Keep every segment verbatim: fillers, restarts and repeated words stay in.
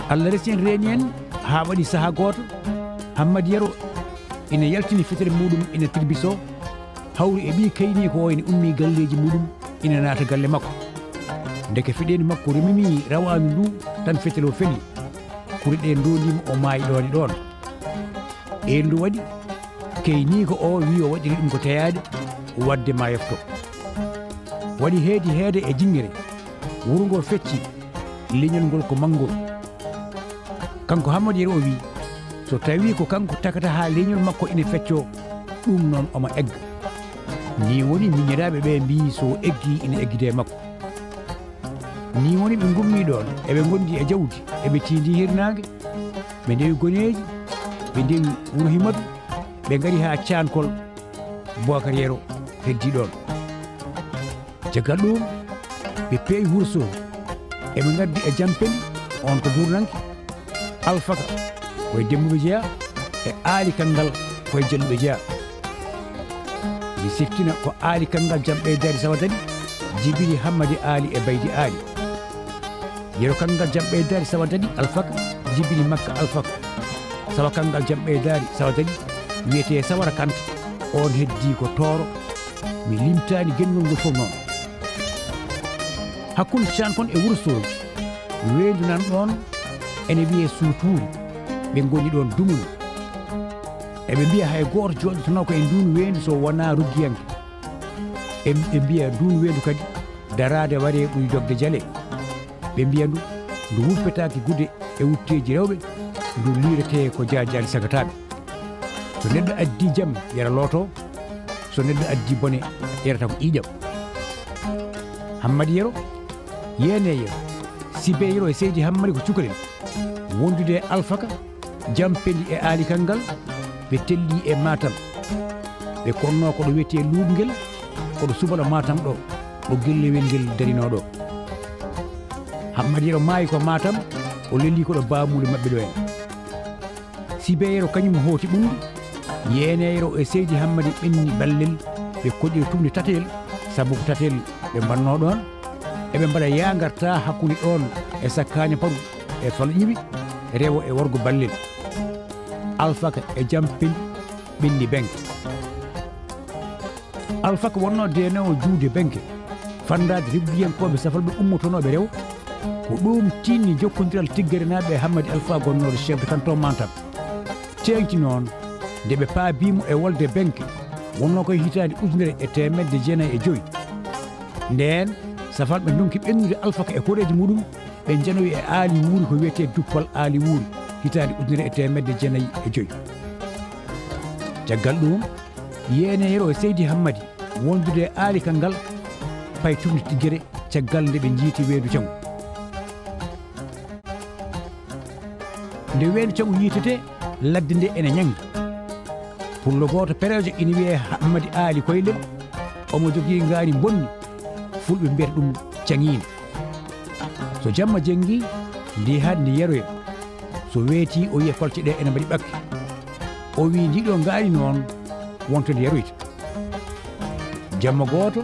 Allah resi en, reeni en, haa waɗi sahaa gooto, Hammadi Yero ina yaltini fetel muuɗum, ina tirbisoo, hawri e ɓii kayniiko o ina ummii galleeji muuɗum, ina naata galle makko. Ndeke feɗeendu makko remimii rawaandu nduu, tan fetel o feli. Kuri ɗee ndoondiima, o maayi ɗoon e ɗoon. Ɓeen ndu waɗi, kayniiko o wiyi o waɗiri ɗum ko teyaade, waɗde ma yofto. Waɗi heedi heede e jinngere, wuro ngo fecci, leñol ngol ko manngol. Kanko Hammadi Yero o wiyi, so tawii ko kanko tagata haa leñol makko ina feccoo, ɗum noon omo egga. Nii woni miñiraaɓe ɓee mbiyi so o eggii ina eggidee makko. Nii woni ɓe ngummii ɗoon, eɓe ngondi e jawdi, eɓe tiindii hirnaange, ɓe ndewi Goneeji, ɓe ndewi Wuro Himatu, ɓe ngari haa Caankol, Bookar Yero heddii ɗoon. Caggal ɗuum, ɓe peewi Wuro Soogi, eɓe ngardi e Jampeli, oon ko Buurnanke, Alfaka ko e Demmbuɓe jeyaa, e Aali Kanngal ko e Jalluɓe jeyaa. Mi siftina ko Aali Kanngal Jam Ɓeydaari Sawa Daɗi, jibini Hammadi Aali e Baydi Aali. Yero Kanngal Jam Ɓeydaari Sawa Daɗi, Alfaka, jibini Makka Alfaka. Sawa Kanngal Jam Ɓeydaari Sawa Daɗi, wiyetee Sawara Kanta, oon heddii ko Tooro. Mi limtaani genngol ngol fof noon. Hakkunde Caankol e Wuro Soogi, weendu nan ɗoon, ene wiyee Suutuuri, ɓe ngoni ɗoon dumoni. Eɓe mbiya hay gooto jooɗotonoo ko e nduun weendu so wonaa ruggiyanke. E, ɓe mbiya nduun weendu kadi, daraade waree ɓuri dogde jalee. Ɓe mbiya ndu, ndu wurpetaake gude e wutteeji rewɓe, ndu liiretee ko jaajaali sagataaɓe. So neɗɗo addii jam, yara lootoo, so neɗɗo addii bone, yarata ko ƴiiƴam. Hammadi Yero, Yeenee Yero, Sibee Yero e Seydi Hammadi ko cukalel. Wondude e Alfaka, Jampeli e Aali Kanngal, ɓe tellii e Maatam. Ɓe konnoo ko ɗo wiyetee Luuɗngel, ko ɗo subalo Maatam ɗo, ɗo gellewel ngel darinoo ɗo. Hammadi Yero maayi ko Maatam, o lelii ko ɗo baamuuli maɓɓe ɗo en. Sibee Yero kañum hooti ɓunndu, Yeenee Yero e Seydi Hammadi ɓenni ballel, ɓe koɗiri tuɓnde tatayel, sabu ko tatayel ɓe mbannoo ɗoon. Eɓe mbaɗa yaangartaa hakkunde ɗoon e Sakkaane Paru e Falo Ƴiwi, rewo e worgo ballel. Alfaka e Jampeli ɓenni Benke. Alfaka wonnoo deenoowo juude Benke, fanndaade ruggiyankooɓe safalɓe ummotonooɓe rewo. Ko ɗuum tiinni jokkondiral tiggerenaaɓe e Hammadi Alfaa gonnooɗo chef de canton Matam. Teeŋti noon, nde ɓe paabii mo e wolde Benke, wonnoo ko e hitaande ujunere e teemedde jeenayi e joy. Ndeen, safalɓe ndonki ɓennude Alfaka e koreeji muɗum, ɓe njanowi e Aali Wuuri ko wiyetee Duppal Aali Wuuri, hitaande ujunere e teemedde jeenayi e joy. Caggal ɗuum, Yeenee Yero e Seydi Hammadi wondude e Aali Kanngal, payi tuɓnde Tiggere, caggal nde ɓe njiiti weendu caŋu. Nde weendu caŋu yiitetee, ladde nde ene ñaŋi. Pullo gooto pereejo ina wiyee Hammadi Aali Koylel, omo jogii ngaari mbonni, fulɓe mbiyata ɗum caŋiindi. So jamma jenngi, ndi haɗi ndi yaroya. So weetii, o yiya kolte ɗe ene mbaɗi ɓakke. O wii, "Ndii ɗoo ngaari noon, wonto ndi yaroyta." Jamma gooto,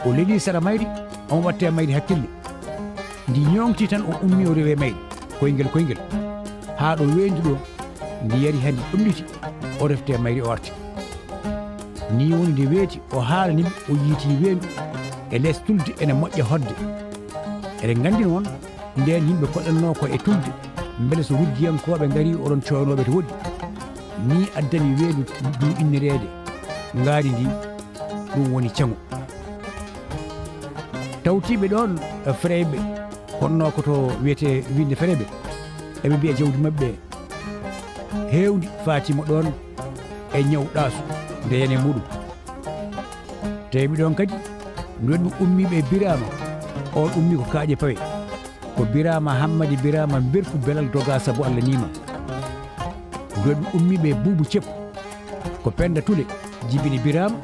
o lelii sara mayri, omo watta e mayri hakkille. Ndi ñooŋtii tan, o ummii, o rewi e mayri, koyngel koyngel, haa ɗo weendu ɗo, ndi yari, haa ndi ɗomɗiti, o refti e mayri, o arti. Nii woni nde weeti, o haalani ɓe, o yiiti weendu e les tulde ene moƴƴa hoɗde. Eɗen nganndi noon, ndeen yimɓe koɗatnoo ko e tulde, mbele so ruggiyankooɓe ngarii, oɗon cooynoo ɓe to woɗɗi. Nii addani weendu ndu innereede ngaari ndi, ɗum woni caŋu. Tawtiiɓe ɗoon, e Fereyɓe, koɗnoo ko to wiyetee Winnde Fereyɓe, eɓe mbiya jawdi maɓɓe heewndi faatiima ɗoon e ñaw ɗaasu, nde yane muɗum. Tawi ɓe ɗoon kadi, ndu waɗi ɓe ummiiɓe e Biraama, oon ummii ko Kaaƴe Pawe. Ko Biraama Hammadi Biraama Mberfu Belal Doga sabu Allah niima. Ndu waɗi ɓe ummiiɓe e Buubu Ceppu. Ko Pennda Tule jibini Biraama,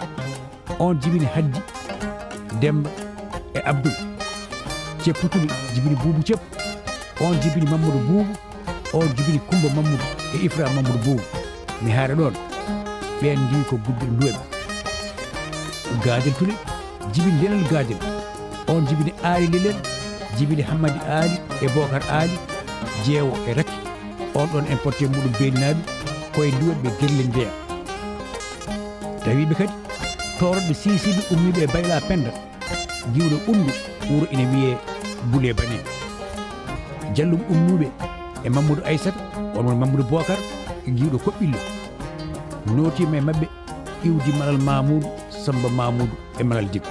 oon jibini Haddi, Demmba e Abdul. Ceppu Tule jibini Buubu Ceppu, oon jibini Mammudu Buubu, oon jibini Kummba Mammudu e Ifra Mammudu Buubu. Mi haara ɗoon, ɓeen njiyi ko gudduɗo nduweɓe. Gaadel Tule jibini Lelel Gaadel, oon jibini Aali Lelel, jibini Hammadi Aali e Bookar Aali, jeewo e rakki. On ɗon en potte muɗum beelinaaɓe koye duwat ɓe gerle njeya. Tawi ɓe kadi tooroɗɓe siisiiɓe ummiiɓe e bayla penda giwɗo ɓunndu wuro ina wiyee Bule Bane. Jallum ummuɓe e Mammudu Aysata, on woni Mammudu Bookar giwɗo Koɓɓillo, nootiima e maɓɓe iwdi Malal Mamuudu, Samba Mamuudu e Malal Dikko.